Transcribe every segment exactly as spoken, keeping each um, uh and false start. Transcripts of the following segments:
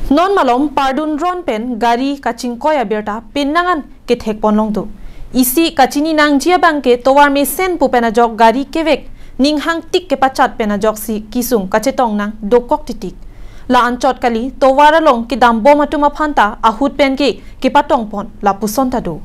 Non malom pardun ron pen gari kachingkoi abirta penang an kethek ponlong do. Isi kachini nangji abang ke tovar mesen pu pen ajok gari kevek ning hangtik kepachat pen ajoksi kesung kachetong nang dokok titik. La anchot kali tovar along kedam bom atum aphan ta ahut pen ke kepatong pon lapuson ta do.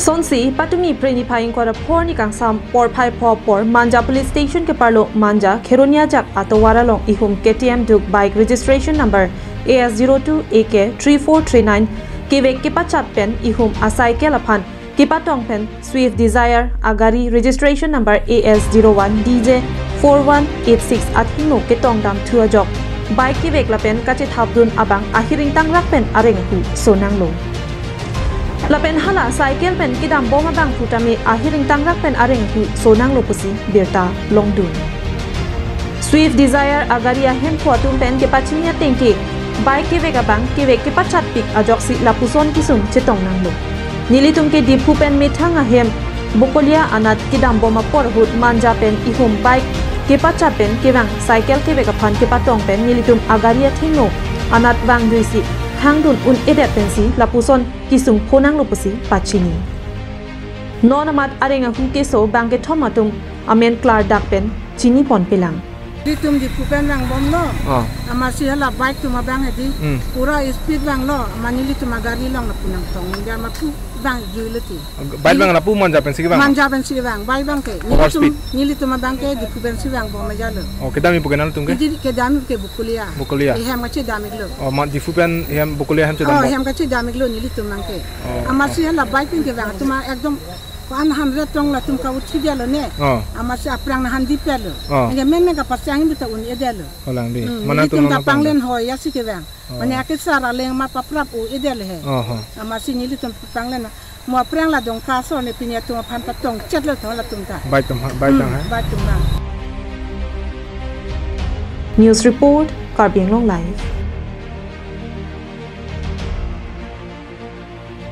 Sonsi patumi Phre niphai ingkoi ra phongo ni kangsam porphai pho apor Manja Police Station ke-arlo Manja Kheroni ajak atovar along ihum K T M Duke bike registration number A S zero two A K three four three nine kevek kepachat pen ihum acycle aphan kepatong pen Swift Dzire agari registration number A S zero one D J four one eight six athengno ketong damthu ajok bike kevek lapen kachethapdun abang ahir ingtangrak pen areng ahu sonanglo. Lapen hala cycle pen kedam bom abang putame ahir ingtangrak pen areng ahu sonanglo pusi birta longdun. Swift Dzire agari ahemphu atum pen kepachini ateng ke bike kevek abang kevek kepachatpik ajoksi lapuson kesung chetong nanglo. Nelitum ke Diphu pen methang ahem Bokolia anat kedam bom apor ahut Manja pen ihum bike kepachat pen kevang cycle kevek aphan kepatong pen nelitum agari athengno anat vangjuisi hangdun un-edet pensi lapuson kesung phonanglo pusi pachini. Non amat areng ahu keso bangkethom atum amen klardak pen chini pon pelang. Nelitum Diphu pen vang bomlo. Ah. Amatsi hala bike atum abang hedi. Hmm. Pura speed vanglo. Amat nelitum agari along lapu nangtong. India ma pu vangjuilo ti. Bike vang lapu Manja pensi kevang? Manja pensi kevang. Bike abang ke. Over speed. Nelitum, nelitum abang ke Diphu pensi vang bom ajalo. Oh, kedam ipu ke nangtum ke? Neli kedam ke Bokolia. Bokolia. Ihem kachedam iklo. Oh, ma Diphu pen ihem Bokolia hem chedam Oh, bom? Ihem kachedam iklo nelitum abang ke. Oh, Amatsi oh. Hala bike pen kevang atum ekdom one hundred tong latum ka uthi dia lo ne. Oh. Amatsi aphrang nahan di pelo. Oh. Nge men nge kapachang bita un-edet lo. Oh, lang di. Hmm, Mana nelitum tum ta nang panglen panglen? Hoi ya si kevang. Oh. Mane ake sar aleng ma paprap u-edet le he. Oh, oh. Amatsi nelitum panglen. Mo aphrang la dong ka so ne pini atum aphan patong chet lo tho latum ta. Bike atum ha, bike Hmm, atum ha. Bike atum ha. News report, Karbi Anglong Live.